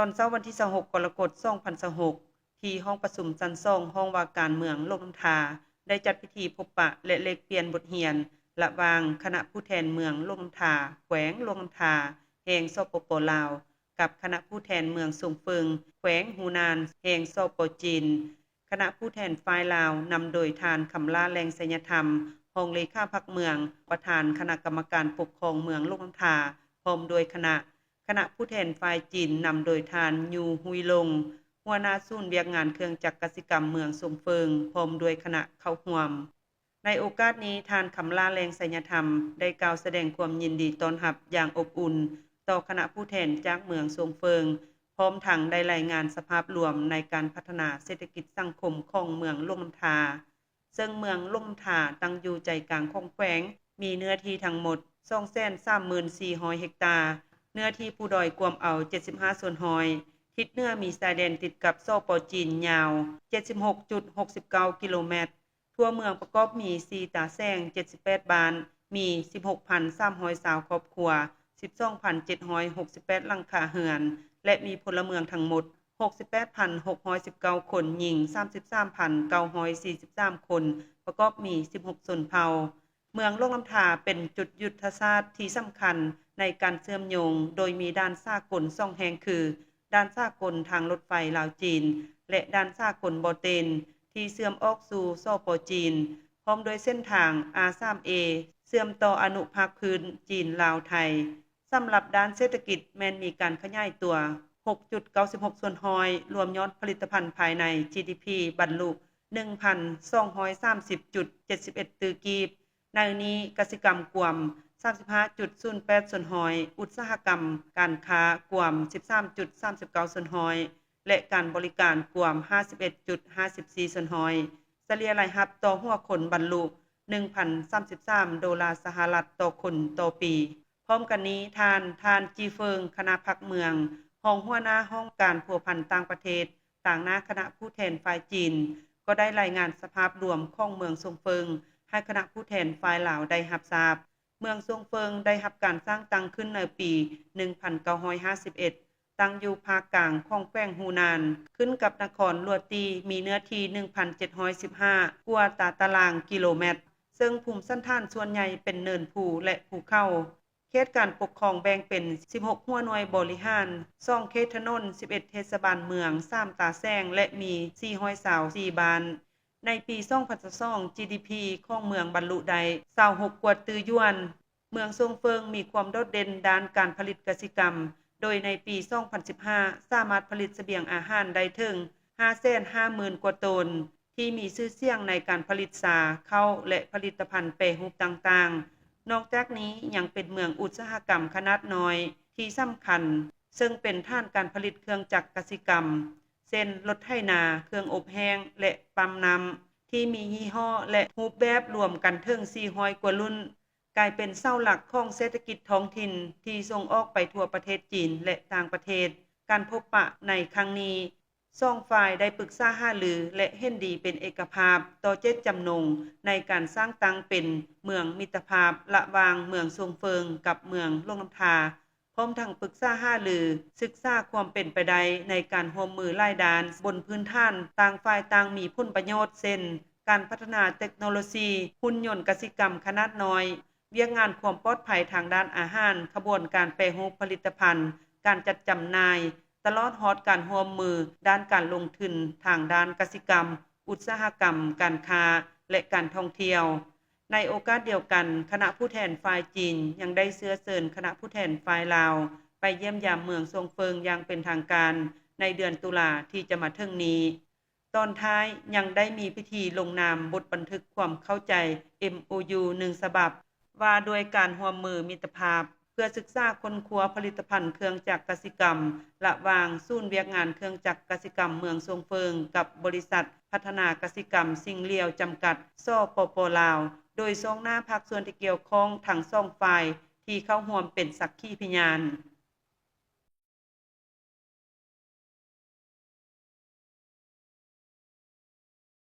ຕອນເຊົ້າວັນທີຊາວຫົກ ກໍລະກົດ ສອງພັນຊາວຫົກ ທີ່ຫ້ອງປະຊຸມຊັ້ນສອງ ຫ້ອງວ່າການເມືອງຫຼວງນ້ຳທາ ໄດ້ຈັດພິທີພົບປະ ແລະ ແລກປ່ຽນບົດຮຽນ ລະຫວ່າງຄະນະຜູ້ແທນເມືອງຫຼວງນ້ຳທາ ແຂວງຫຼວງນ້ຳທາ ແຫ່ງ ສປປ ລາວ ກັບຄະນະຜູ້ແທນເມືອງຊົງເຟີງ ແຂວງຫູນານ ແຫ່ງ ສປ ຈີນ. ຄະນະຜູ້ແທນຝ່າຍລາວ ນຳໂດຍທ່ານ ຄຳຫຼ້າ ແລງໄຊຍະທຳ ຮອງເລຂາພັກເມືອງ ປະທານຄະນະກຳມະການປົກຄອງເມືອງຫຼວງນ້ຳທາ ພ້ອມດ້ວຍຄະນະ, ຄະນະຜູ້ແທນຝ່າຍຈີນ ນຳໂດຍທ່ານ ຢູ່ ຮຸຍລົງ ຫົວໜ້າສູນວຽກງານເຄື່ອງຈັກກະສິກຳເມືອງຊົງເຟີງ ພ້ອມດ້ວຍຄະນະເຂົ້າຮ່ວມ. ໃນໂອກາດນີ້, ທ່ານ ຄຳຫຼ້າ ແລງໄຊຍະທຳ ໄດ້ກ່າວສະແດງຄວາມຍິນດີຕ້ອນຮັບຢ່າງອົບອຸ່ນຕໍ່ຄະນະຜູ້ແທນຈາກເມືອງຊົງເຟີງ, ພ້ອມທັງໄດ້ລາຍງານສະພາບລວມໃນການພັດທະນາເສດຖະກິດສັງຄົມຂອງເມືອງຫຼວງນ້ຳທາ, ເຊິ່ງເມືອງຫຼວງນ້ຳທາຕັ້ງຢູ່ໃຈກາງຂອງແຂວງ, ມີເນື້ອທີ່ທັງໝົດ ສອງແສນສາມໝື່ນສີ່ຮ້ອຍເຮັກຕາ, ເນື້ອທີ່ພູດອຍກວມເອົາ ເຈັດສິບຫ້າສ່ວນຮ້ອຍ, ທິດເໜືອມີຊາຍແດນຕິດກັບ ສປ ຈີນ ຍາວ ເຈັດສິບຫົກຈຸດຫົກສິບເກົ້າກິໂລແມັດ, ທົ່ວເມືອງປະກອບມີ ສີ່ຕາແສງ ເຈັດສິບແປດບ້ານ, ມີ ສິບຫົກພັນສາມຮ້ອຍຊາວຄອບຄົວ, ສິບສອງພັນເຈັດຮ້ອຍຫົກສິບແປດຫຼັງຄາເຮືອນ ແລະ ມີພົນລະເມືອງທັງໝົດ ຫົກສິບແປດພັນຫົກຮ້ອຍສິບເກົ້າຄົນ, ຍິງ ສາມສິບສາມພັນເກົ້າຮ້ອຍສີ່ສິບສາມຄົນ, ປະກອບມີ ສິບຫົກຊົນເຜົ່າ. ເມືອງຫຼວງນ້ຳທາເປັນຈຸດຍຸດທະສາດທີ່ສຳຄັນໃນການເຊື່ອມໂຍງ, ໂດຍມີດ່ານສາກົນສອງແຫ່ງຄື ດ່ານສາກົນທາງລົດໄຟລາວ-ຈີນ ແລະ ດ່ານສາກົນບໍ່ເຕັນ ທີ່ເຊື່ອມອອກສູ່ ສປ ຈີນ, ພ້ອມດ້ວຍເສັ້ນທາງ ອາສາມເອ ເຊື່ອມຕໍ່ອະນຸພາກພື້ນຈີນ-ລາວ-ໄທ. ສຳລັບດ້ານເສດຖະກິດແມ່ນມີການຂະຫຍາຍຕົວ ຫົກຈຸດເກົ້າສິບຫົກສ່ວນຮ້ອຍ, ລວມຍອດຜະລິດຕະພັນພາຍໃນ ຈີດີພີ ບັນລຸ ໜຶ່ງພັນສອງຮ້ອຍສາມສິບຈຸດເຈັດສິບເອັດຕື້ກີບ, ໃນນີ້ກະສິກຳກວມ ສາມສິບຫ້າຈຸດສູນແປດສ່ວນຮ້ອຍ, ອຸດສາຫະກຳການຄ້າກວມ ສິບສາມຈຸດສາມສິບເກົ້າສ່ວນຮ້ອຍ ແລະ ການບໍລິການກວມ ຫ້າສິບເອັດຈຸດຫ້າສິບສີ່ສ່ວນຮ້ອຍ. ສະເລ່ຍລາຍຮັບຕໍ່ຫົວຄົນບັນລຸ ໜຶ່ງພັນສາມສິບສາມໂດລາສະຫະລັດຕໍ່ຄົນຕໍ່ປີ. ພ້ອມກັນນີ້, ທ່ານ ທ່ານ ຈີເຟີງ ຄະນະພັກເມືອງ, ຮອງຫົວໜ້າຫ້ອງການພົວພັນຕ່າງປະເທດ, ຕາງໜ້າຄະນະຜູ້ແທນຝ່າຍຈີນ ກໍໄດ້ລາຍງານສະພາບລວມຂອງເມືອງຊົງເຟີງ ໃຫ້ຄະນະຜູ້ແທນຝ່າຍລາວໄດ້ຮັບຊາບ. ເມືອງຊົງເຟີງໄດ້ຮັບການສ້າງຕັ້ງຂຶ້ນໃນປີໜຶ່ງພັນເກົ້າຮ້ອຍຫ້າສິບເອັດ, ຕັ້ງຢູ່ພາກກາງຂອງແຂວງຫູນານ, ຂຶ້ນກັບນະຄອນຫຼວດຕີ, ມີເນື້ອທີ່ໜຶ່ງພັນເຈັດຮ້ອຍສິບຫ້າກວ່າຕາຕະລາງກິໂລແມັດ, ເຊິ່ງພູມສັນຖານສ່ວນໃຫຍ່ເປັນເນີນພູ ແລະ ພູເຂົາ. ເຂດການປົກຄອງແບ່ງເປັນສິບຫົກຫົວໜ່ວຍບໍລິຫານ, ສອງເຂດຖະໜົນ, ສິບເອັດເທດສະບານເມືອງ, ສາມຕາແສງ ແລະ ມີສີ່ຮ້ອຍຊາວສີ່ບ້ານ. ໃນປີສອງພັນຊາວສອງ ຈີດີພີຂອງເມືອງບັນລຸໄດ້ຊາວຫົກກວ່າຕື້ຢວນ. ເມືອງຊົງເຟີງມີຄວາມໂດດເດັ່ນດ້ານການຜະລິດກະສິກຳ, ໂດຍໃນປີສອງພັນສິບຫ້າ ສາມາດຜະລິດສະບຽງອາຫານໄດ້ເຖິງຫ້າແສນຫ້າໝື່ນກວ່າໂຕນ, ທີ່ມີຊື່ສຽງໃນການຜະລິດຊາ, ເຂົ້າ ແລະ ຜະລິດຕະພັນແປຮູບຕ່າງໆ. ນອກຈາກນີ້ຍັງເປັນເມືອງອຸດສາຫະກຳຂະໜາດນ້ອຍທີ່ສຳຄັນ, ເຊິ່ງເປັນຖານການຜະລິດເຄື່ອງຈັກກະສິກຳ ເຊັ່ນ ລົດໄຖນາ, ເຄື່ອງອົບແຫ້ງ ແລະ ປ້ຳນ້ຳ ທີ່ມີຍີ່ຫໍ້ ແລະ ຮູບແບບລວມກັນເຖິງສີ່ຮ້ອຍກວ່າລຸ້ນ, ກາຍເປັນເສົາຫຼັກຂອງເສດຖະກິດທ້ອງຖິ່ນທີ່ສົ່ງອອກໄປທົ່ວປະເທດຈີນ ແລະ ຕ່າງປະເທດ. ການພົບປະໃນຄັ້ງນີ້ ສອງຝ່າຍໄດ້ປຶກສາຫາລື ແລະ ເຫັນດີເປັນເອກະພາບຕໍ່ເຈດຈຳນົງໃນການສ້າງຕັ້ງເປັນເມືອງມິດຕະພາບລະຫວ່າງເມືອງຊົງເຟີງກັບເມືອງຫຼວງນ້ຳທາ, ພ້ອມທັງປຶກສາຫາລື, ສຶກສາຄວາມເປັນໄປໄດ້ໃນການຮ່ວມມືຫຼາຍດ້ານ ບົນພື້ນຖານຕ່າງຝ່າຍຕ່າງມີຜົນປະໂຫຍດ ເຊັ່ນ ການພັດທະນາເຕັກໂນໂລຊີ, ຫຸ່ນຍົນກະສິກຳຂະໜາດນ້ອຍ, ວຽກງານຄວາມປອດໄພທາງດ້ານອາຫານ, ຂະບວນການແປຮູບຜະລິດຕະພັນ, ການຈັດຈຳໜ່າຍ, ຕະຫຼອດຮອດການຮ່ວມມືດ້ານການລົງທຶນທາງດ້ານກະສິກຳ, ອຸດສາຫະກຳ, ການຄ້າ ແລະ ການທ່ອງທ່ຽວ. ໃນໂອກາດດຽວກັນ, ຄະນະຜູ້ແທນຝ່າຍຈີນຍັງໄດ້ເຊື້ອເຊີນຄະນະຜູ້ແທນຝ່າຍລາວໄປຢ້ຽມຢາມເມືອງຊົງເຟີງຢ່າງເປັນທາງການໃນເດືອນຕຸລາທີ່ຈະມາເຖິງນີ້. ຕອນທ້າຍຍັງໄດ້ມີພິທີລົງນາມບົດບັນທຶກຄວາມເຂົ້າໃຈ ເອັມໂອຢູ ໜຶ່ງສະບັບ ວ່າດ້ວຍການຮ່ວມມືມິດຕະພາບ ເພື່ອສຶກສາຄົ້ນຄວ້າຜະລິດຕະພັນເຄື່ອງຈັກກະສິກຳ ລະຫວ່າງສູນວຽກງານເຄື່ອງຈັກກະສິກຳເມືອງຊົງເຟີງ ກັບບໍລິສັດພັດທະນາກະສິກຳຊິງຫຼຽວ ຈຳກັດ ສປປ ລາວ, ໂດຍຊ່ອງໜ້າພາກສ່ວນທີ່ກ່ຽວຂ້ອງທັງສອງຝ່າຍທີ່ເຂົ້າຮ່ວມເປັນສັກຂີພະຍານ.